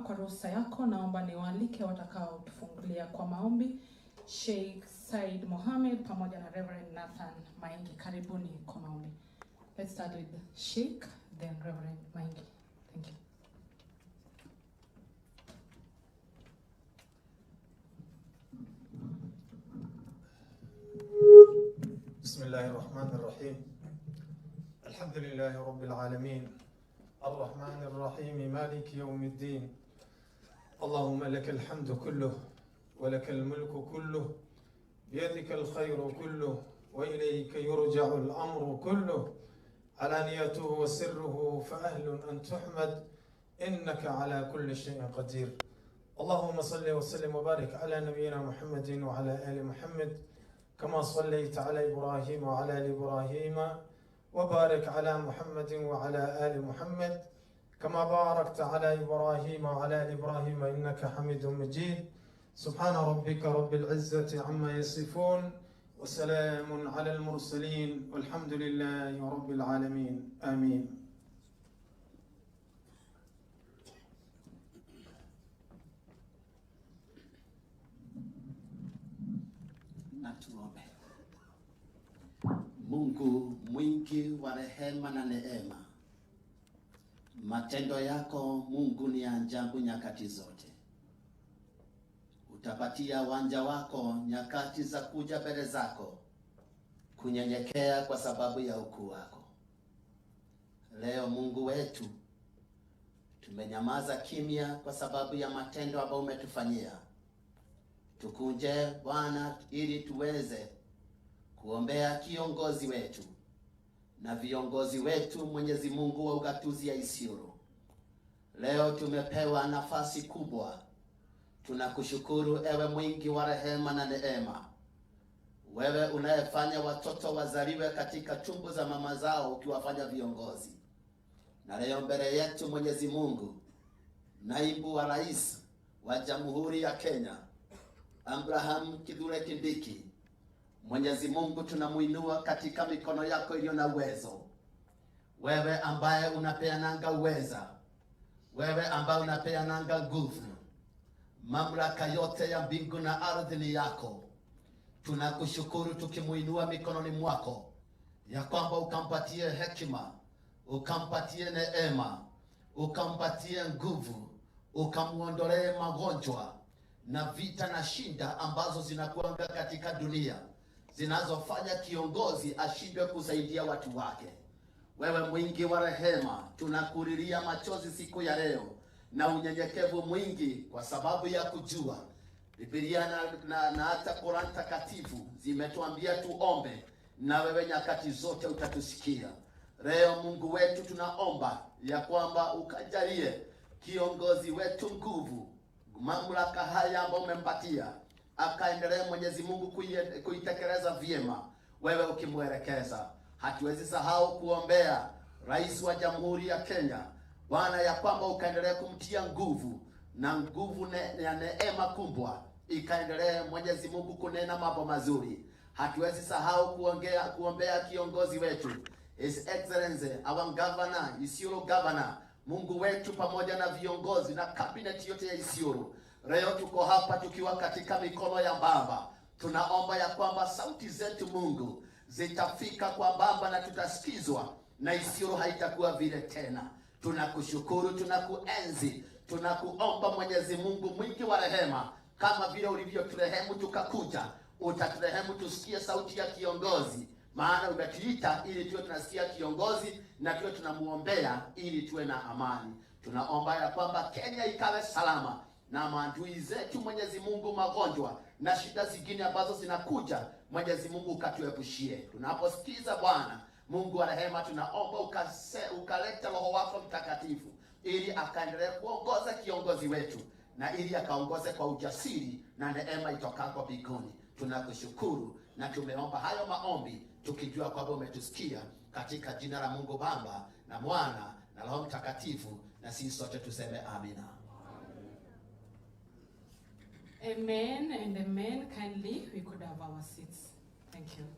Kwa ruhusa yako, naomba niwaalike watakaotufungulia kwa maombi, Sheikh Said Mohamed pamoja na Reverend Nathan Maingi. Karibuni kwa maombi. Let's start with Sheikh, then Reverend Maingi. Thank you. بسم الله الرحمن الرحيم. الحمد لله رب العالمين، الرحمن الرحيم، مالك يوم الدين. اللهم لك الحمد كله، ولك الملك كله، بيدك الخير كله، وإليك يرجع الأمر كله، علانيته وسره، فأهل أن تحمد، إنك على كل شيء قدير. اللهم صل وسلم وبارك على نبينا محمد وعلى آل محمد، كما صليت على إبراهيم وعلى آل إبراهيم، وبارك على محمد وعلى آل محمد، كما باركت على إبراهيم وعلى آل إبراهيم، إنك حميد مجيد. سبحان ربك رب العزة عما يصفون، وسلام على المرسلين، والحمد لله رب العالمين. آمين. Na tuombe. Mungu mwingi wa rehema na neema, matendo yako Mungu ni ya ajabu nyakati zote. Utapatia wanja wako nyakati za kuja mbele zako kunyenyekea kwa sababu ya ukuu wako. Leo Mungu wetu, tumenyamaza kimya kwa sababu ya matendo ambayo umetufanyia. Tukunje Bwana, ili tuweze kuombea kiongozi wetu na viongozi wetu, Mwenyezi Mungu wa ugatuzi ya Isiolo. Leo tumepewa nafasi kubwa. Tunakushukuru ewe mwingi wa rehema na neema, wewe unayefanya watoto wazaliwe katika tumbo za mama zao ukiwafanya viongozi. Na leo mbele yetu Mwenyezi Mungu, naibu wa rais wa Jamhuri ya Kenya Abraham Kithure Kindiki, Mwenyezi Mungu tunamuinua katika mikono yako iliyo na uwezo. Wewe ambaye unapeananga uweza, wewe ambaye unapeananga nguvu, mamlaka yote ya mbingu na ardhi ni yako. Tunakushukuru tukimuinua mikononi mwako, ya kwamba ukampatie hekima, ukampatie neema, ukampatie nguvu, ukamuondolee magonjwa na vita na shinda ambazo zinakuanga katika dunia, zinazofanya kiongozi ashindwe kusaidia watu wake. Wewe mwingi wa rehema, tunakulilia machozi siku ya leo na unyenyekevu mwingi, kwa sababu ya kujua Biblia na hata Qur'an takatifu zimetuambia tuombe, na wewe nyakati zote utatusikia. Leo Mungu wetu, tunaomba ya kwamba ukajalie kiongozi wetu nguvu, mamlaka haya ambayo umempatia, akaendelee Mwenyezi Mungu kuitekeleza vyema, wewe ukimwelekeza. Hatuwezi sahau kuombea rais wa Jamhuri ya Kenya, Bwana, ya kwamba ukaendelee kumtia nguvu na nguvu ya neema kubwa, ikaendelee Mwenyezi Mungu kunena mambo mazuri. Hatuwezi sahau kuombea kiongozi wetu His Excellency our Governor, Isiolo Governor, Mungu wetu, pamoja na viongozi na cabinet yote ya Isiolo. Leo tuko hapa tukiwa katika mikono ya Baba. Tunaomba ya kwamba sauti zetu Mungu zitafika kwa Baba na tutasikizwa, na Isiolo haitakuwa vile tena. Tunakushukuru, tunakuenzi, tunakuomba Mwenyezi Mungu mwingi wa rehema, kama vile ulivyoturehemu tukakuja, utaturehemu tusikie sauti ya kiongozi, maana umetuita ili tuwe tunasikia kiongozi na tuwe tunamuombea ili tuwe na amani. Tunaomba ya kwamba Kenya ikawe salama na maadui zetu Mwenyezi Mungu, magonjwa na shida zingine ambazo zinakuja, Mwenyezi Mungu ukatuepushie. Tunaposikiza Bwana Mungu wa rehema, tunaomba ukaleta Roho wako Mtakatifu ili akaendelee kuongoza kiongozi wetu na ili akaongoze kwa ujasiri na neema itokako mbinguni. Tunakushukuru na tumeomba hayo maombi tukijua kwamba umetusikia, katika jina la Mungu Baba na Mwana na Roho Mtakatifu, na sisi sote tuseme amina. Amen and amen. Kindly, we could have our seats. Thank you.